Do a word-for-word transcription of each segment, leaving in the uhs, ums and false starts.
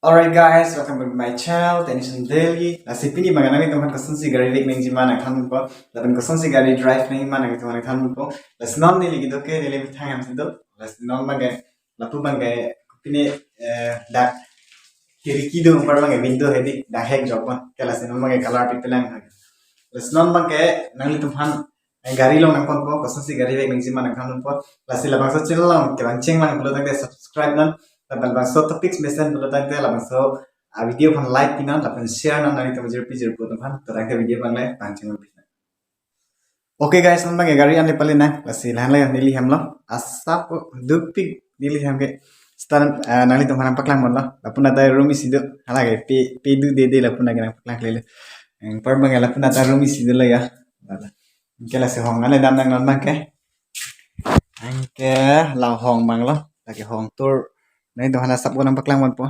Alright guys, welcome back to my channel, Tension Daily. Lasi pini abang nanglitumphan kosonsi gari vek nangji ma nangthanpo, lapen kosonsi gari drive nangji ma nanglitumphan nangthanpo. Lasi non neli kedo ke neli methang hem si do. Lasi non abang ke lapu abang ke pini eh, dak khirki do, anpar abang ke window hedi, dak hek jok abang. Ke lasi non abang ke color pipelang. Lasi non abang ke nanglitumphan eh, gari along nangponpo, kosonsi gari vek nangji ma nangthanpo. Lasi labangso channel along kevang cheng lang pulo tangte subscribe non. Lapen labangso topics mesen pulo tangte labangso ah, video aphan like pinon, lapen share non nanglitum jirpi jirpo atum aphan. To tangte video abang le pangcheng pinon. Okay guys, non abang ke gari an le pale nang, lasi lahan le neli hem lo. Asap dupik neli hem ke. Stan ah, nanglitumphan nangpaklang ponlo. Lapu nata room isi do. Hala ke pe pe do de de lapu nata nangpaklang klele. Anpar abang ke lapu nata room isi do lo ya. Anke lasi hong an le dam nang non abang ke. Anke la hong abang lo. Lake hong tur. Nanglitumphan asap ko nangpaklang ponpo.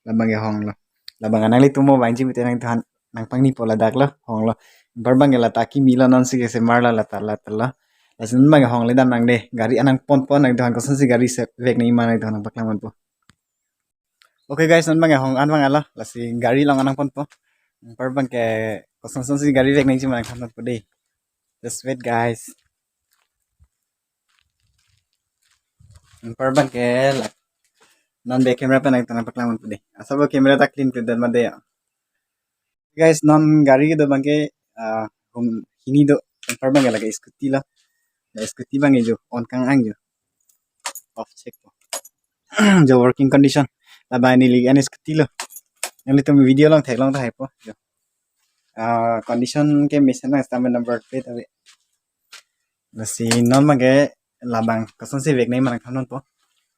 Labang ke hong lo. Labang ke nanglitum mo vangji mite nangthan nangpangnipo ladak lo hong lo. Anpar abang ke lata kimi lo, non si kesemar lo lata lata lo. Lasi non abang ke hong le dam nang de. Gari an nangponpo, nanglitumphan kosonsi gari se vek nangji ma nanglitumphan nangpaklang ponpo. Okay guys, non abang ke hong an abang lo. Lasi gari along an nangponpo. Anpar abang ke kosonsi gari vek nangji ma nangthanpo de. Just wait guys. Anpar abang ke la. Non back camera pen nangthan nangpaklang ponpo de. Asap camera ta clean clean dan ma de ya. Guys, non gari kedo abang ke ah, hum hini do. Anpar abang ke lake scooty lo. La scooty abang ke jo on kang-ang jo. Off check po. Jo working condition. Labang neli an scooty lo. Nanglitum video along theklong tahai po. Jo. Ah, condition ke mesen nang stamina number plate ave. Lasi non abang ke labang kosonsi vek nangji ma nangthanpo.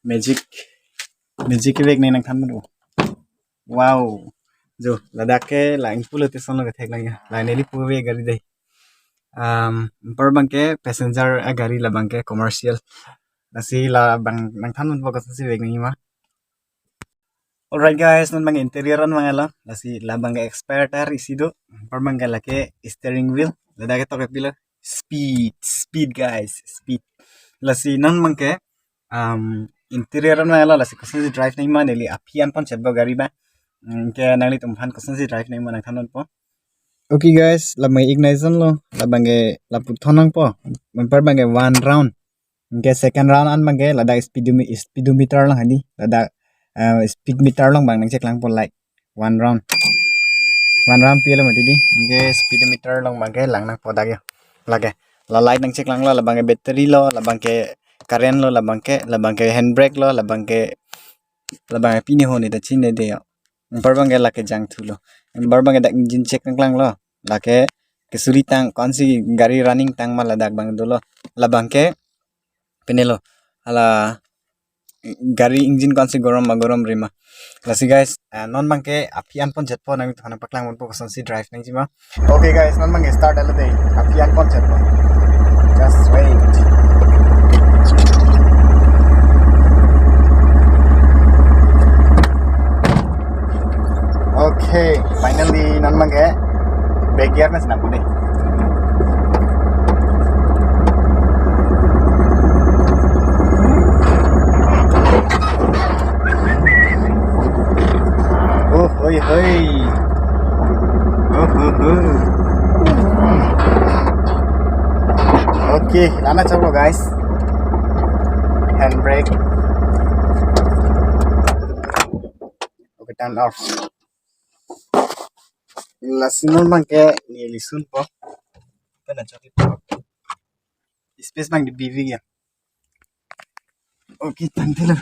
Magic. Magic vek nangji nangthanpo. Wow. Jo, ladak ke la ingpu lo te son lo kethek lang ya. La neli pu ave gari de. Um, anpar abang ke passenger agari, labang ke commercial. Lasi labang nangthanpo kosonsi vek nangji ma. Alright guys, non abang interior an abang lo. Lasi labang ke expert ar isi do. Anpar abang ke lake steering wheel. Ladak ke tok ke pilo. Speed, speed guys, speed. Lasi non abang ke um, interior an abang lo, lasi kosonsi drive nangji ma neli aphi an pon chetpo gari abang. Anke nanglitumphan kosonsi drive nangji ma nangthanpo. Okay guys, labang ignition lo, labang ke lapu thon nangpo. Anpar abang ke one round. Anke second round an abang ke ladak speedomi- speedometer along hadi. Ladak uh, speed meter along abang nangcheklangpo, like one round. One round pilo mati di. Anke speedometer along abang ke lang nangpo dak ya. Lake. La light nangcheklang lo, labang ke battery lo, labang ke current lo, labang ke labang ke handbrake lo, labang ke labang ke pine ho ne ta chine de ya. Anpar abang ke lake jangthu lo. Anpar abang ke dak engine check nangklang lo. Lake kesuri tang, konsi gari running tang ma ladak abang dolo. Labang ke pine lo. Hala gari engine konsi gorom ma gorom re ma. Lasi guys, ah, non abang ke aphi an pon chetpo, nanglitumphan nangpaklang ponpo kosonsi drive nangji ma. Okay guys, non abang ke start alo de. Aphi an pon chetpo. Just wait. Okay, finally non abang ke back gear na senang puni. Oh, hoi, hoi. Oh, oh, oh. Okay, la-an chalo guys. Handbrake. Okay, turn off. Lasi non abang ke neli sunpo. Pen achot po. Space abang di B V ya. Okay, tangte lo.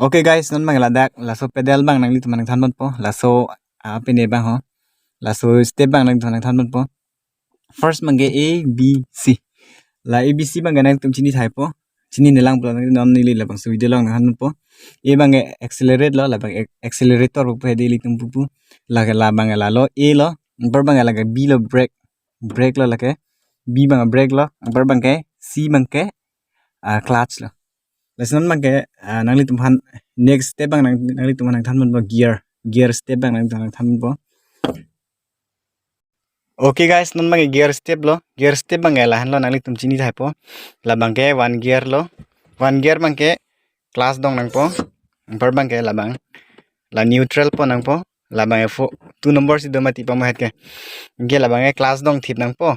Okay guys, non abang ladak laso pedal abang nanglitumphan nangthan ponpo. Laso ah, pine abang ho. Laso step abang nanglitumphan nangthan ponpo. First abang ke A B C. La A B C abang ke nangtum chini thaipo. Chini nelang pulo, non neli labangso video along nangthanpo. A abang ke accelerate lo, labang ac- accelerator pu hedi ilitum pupu. Lake labang ke lalo A lo, anpar abang ke lake B lo, brake. Brake lo lake. B abang ke brake lo, anpar abang ke C abang ke ah, clutch lo. Lasi non abang ke ah, nanglitumphan next step abang nang nanglitumphan nangthan ponpo gear. Gear step abang nangtumphan nangthan ponpo. Okay guys, non abangke gear step lo. Gear step abangke lahenlo, nanglitum chini tahai po. Labangke one gear lo. One gear abangke clutch dong nangpo. Anpar abangke labang la neutral po nangpo. Labangke four, two number si do mati pamo het ke. Anke labangke clutch dong thip nangpo.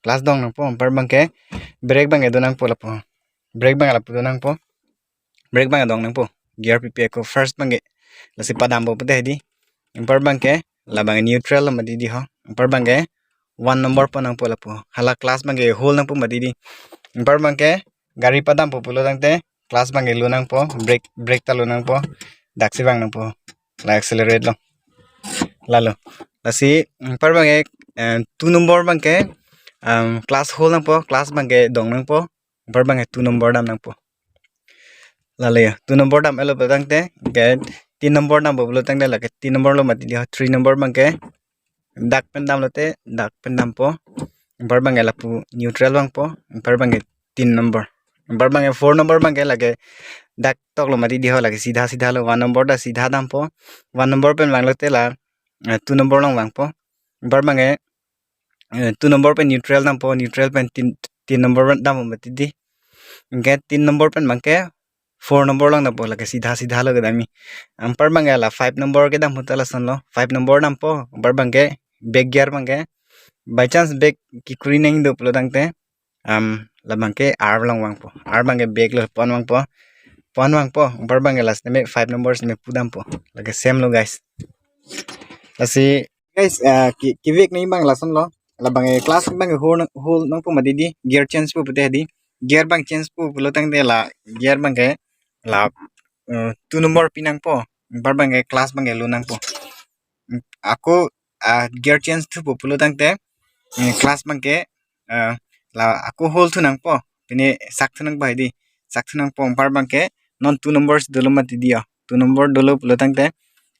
Clutch dong nangpo. Anpar abangke brake abangke do nangpo lapu. Brake abangke lapu do nangpo. Brake abangke dong nangpo. Gear pipi ako first abangke. Lasi padampo pute hedi. Anpar abangke labangke neutral lo mati di ho. Anpar abangke one number po nangpo lapu. Hala clutch abangke hold nangpo mati di. Anpar abangke gari padampo pulo tangte clutch abangke lo nangpo, brake, brake ta lo nangpo, daksi vang nangpo, la accelerate lo. Lalo. Lasi, anpar abangke, eh, two number abangke, um, clutch hold nangpo, clutch abangke dong nangpo, anpar abangke two number dam nangpo. Lalo ya, two number dam-et lo pulo tangte, ke tin number dampo pulo tangte, lake tin number lo mati di ho, three number abangke, dak pen damlo te, dak pen dampo. Anpar abangke lapu neutral vangpo. Anpar abangke tin number. Anpar abangke four number abangke lake dak tok lo mati di ho, lake sidha sidha lo, one number ta sidha dampo. One number pen vanglo te la, eh, two number along vangpo. Anpar abangke, eh, two number pen neutral dampo, neutral pen tin, tin number dampo mati di. Anke tin number pen abangke four number along dampo, lake sidha sidha lo kedam mi. Anpar abangke la five number kedam puta lason lo. Five number dampo, anpar abangke back gear abangke. By chance brake kekuri nang do pulo tangte, um, labangke R along vangpo. R abangke brake lo, pon vangpo. Pon vangpo, anpar abangke last time five number si me pu dampo. Lake same lo guys. Lasi guys, uh, ki, kevek nangji abang lason lo. Labangke clutch abangke hold nang, hold nangpo mati di. Gear change po pute hedi. Gear abang change po pulo tangte la gear abangke la, eh, two number pi nangpo. Anpar abangke clutch abangke lo nangpo. Ako, ah, gear change thupo pulo tangte, eh, clutch abangke, eh, la ako hold thu nangpo. Pine sak thu nangpo hedi. Sak thu nangpo, anpar abangke non two numbers dolo mati di ho. Two number dolo pulo tangte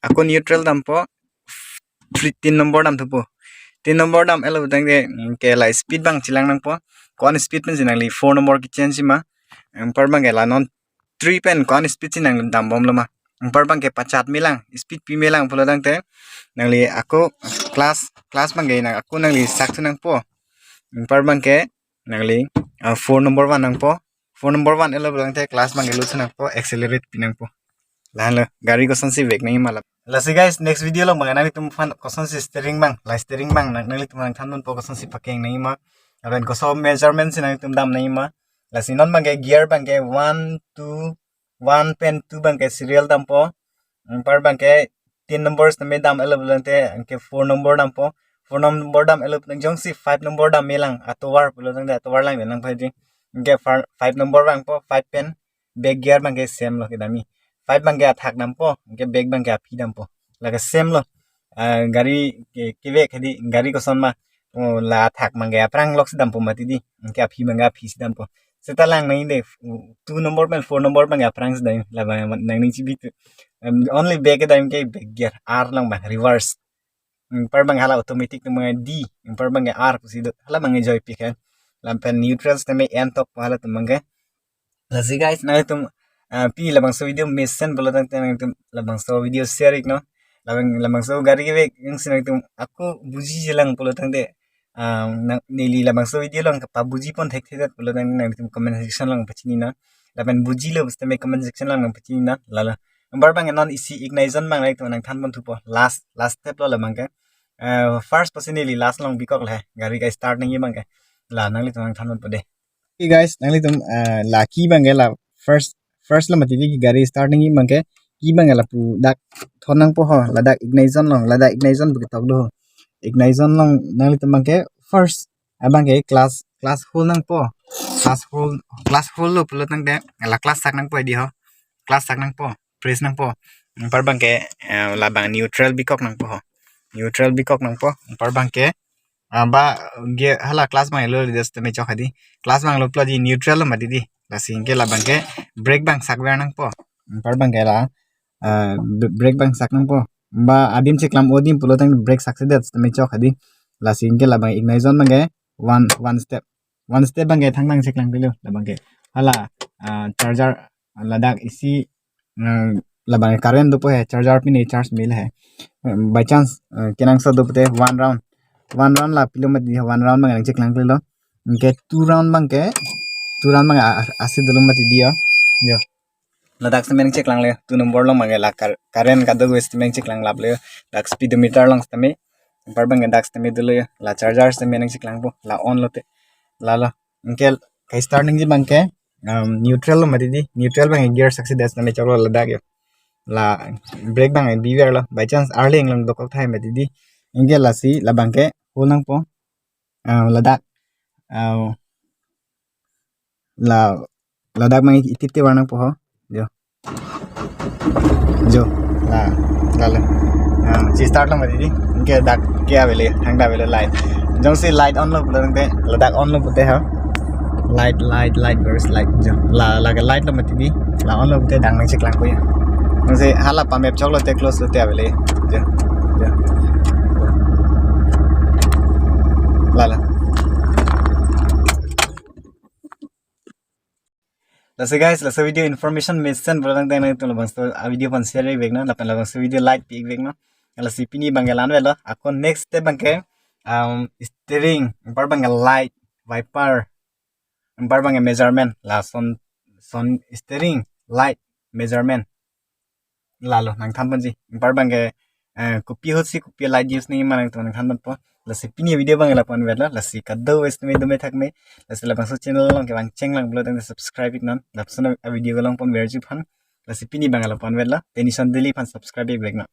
ako neutral dampo, three, tin number dam thupo. Tin number dam-et lo tangte, mm, ke la speed abang chelang nangpo. Ko-an speed pen si nangli four number kechange ma. Anpar abangke la non three pen ko-an speed si nang dambom lo ma. Anpar abangke pachat melang, speed pi melang pulo tangte, nangli ako clutch, clutch abangke nang ako nangli sak thu nangpo. Anpar abangke nangli, ah, four number van nangpo. Four number van-et lo pulo tangte clutch abangke lo thu nangpo, accelerate pi nangpo. Lahenlo, gari kosonsi vek nangji ma la. Lasi guys, next video along abang nanglitum aphan kosonsi steering abang, la steering abang nang, nanglitum nangthan ponpo kosonsi pakeng nangji ma. Lapen koson measurement si nanglitum dam nangji ma. Lasi non abangke gear abangke one, two, one pen two abangke serial dampo. Anpar abangke tin number sitame dam-et lo pulo tangte, anke four number dampo. Four number dam-et lo pulo tangte jongsi five number dam melang, atovar pulo tangte atovar lang nang phaji. Anke far-, five number vangpo, five pen back gear abangke same lo kedam mi. Five abangke athak dampo, anke back abangke aphi dampo. Lake same lo. Ah, gari ke, kevek hedi, gari koson ma. Oh, la athak abangke aphrang lok si dampo mati di. Anke aphi abangke aphi si dampo. Seta lang nangji de, two number pen four number abangke aphrang si dam, labang nangning chibi tu. Um, only back kedam ke back gear, R along abang, reverse. Anpar abang hala automatic abang D, anpar abangke R pusi do, hala abang joypik he. Lapen neutral sitame N tok hala atum abangke. Lasi guys, nanglitum, ah, pi labangso video mesen pulo tangte nanglitum labangso video share iknon. Labang, labangso gari kevek jongsi nanglitum ako buji chelang pulo tangte, ah, nang, neli labangso video along pabuji pon thekthedet pulo tangte nanglitum comment section along pachininon. Lapen bujilo pusitame comment section along nangpachininon. Lalo. Anpar abang non isi ignition abang nanglitum nangthan pon thupo. Last, last step lo labangke. Eh, first pusi neli last along bikok le. Gari ke start nangji abangke. La nanglitum nangthan ponpo de. Okay guys, nanglitum, eh, la key abangke la first, first lo mati di gari start nangji abangke. Key abangke lapu dak thon nangpo ho, ladak ignition along, ladak ignition pu ketok do ho. Ignition along nanglitum abangke first abangke clutch, clutch hold nangpo. Clutch hold, clutch hold lo pulo tangte, la clutch sak nangpo di ho. Clutch sak nangpo, press nangpo. Anpar abangke, eh, labang neutral bikok nangpo ho. Neutral bikok nangpo, anpar abangke, ah, ba, ge, hala clutch abang lo leader sitame chok hedi. Clutch abang lo pulo di neutral lo mati di. Lasi anke labangke brake abang sakver nangpo. Anpar abangke la, ah, b-, brake abang sak nangpo. Ba adim cheklam adim pulo tangte brake saksedet sitame chok hedi. Lasi anke labang ignition abangke one, one step. One step abangke thangthang cheklang pilo labangke. Hala, ah, charger ladak isi, ah, labang current dopo he, charger pine charge mele he. By chance, ah, kenangsot do pute one round. one round la pilo mati di, one round abang nangcheklang klelo. Anke two round abangke, two round abang a-, a-, asi dolo mati di ya. Yo. Ladak sitame nangcheklang le, two number along abangke la kar-, current kadokave sitame nangcheklang lap le, dak speedometer along sitame. Anpar abangke dak sitame dolo, la charger sitame nangcheklangpo, la on lote. Lalo. Anke ka-start nangji abangke, um, neutral lo mati di, neutral abangke gear saksi das sitame choklo ladak yo. La brake abangke biverlo, by chance arleng along dokok thai mati di. Anke lasi labangke hold nangpo. Ah, ladak. Ah, la, ladak abang itip tip var nangpo ho. Jo. Jo. La, lalo. Ah, si start lo mati di. Anke dak ke avelo, thangta avelo light. Jongsi light on lo pulo tangte, ladak on lo pute ha. Light, light, light, where's light? Jo. La, lake light lo mati di. La on lo pute dak nangcheklangpo ya. Jongsi hala pamep choklote close lote avelo. Jo. Jo. Lalo. Lasi guys, laso video information mesen pulo tangte nangtum labangso a-video aphan share ik vek non, lapen labangso video like pi ik vek non. Lasi pini abangke la-an avelo, ako next step abangke, um, steering, anpar abangke light, wiper, anpar abangke measurement, lason, son steering, light, measurement. Lalo nangthan ponji. Anpar abangke, eh, kopi ahutsi kopi light use nangji ma nangtum nangthan ponpo. Lasi pini video abangke la-an avelo. Lasi kadokave sitame dome thakme. Lasi labangso channel along kevang chenglang pulo tangte subscribe ik non. Lapuson a-video along pon verji aphan. Lasi pini abangke la-an avelo. Tenison daily aphan subscribe ik vek non.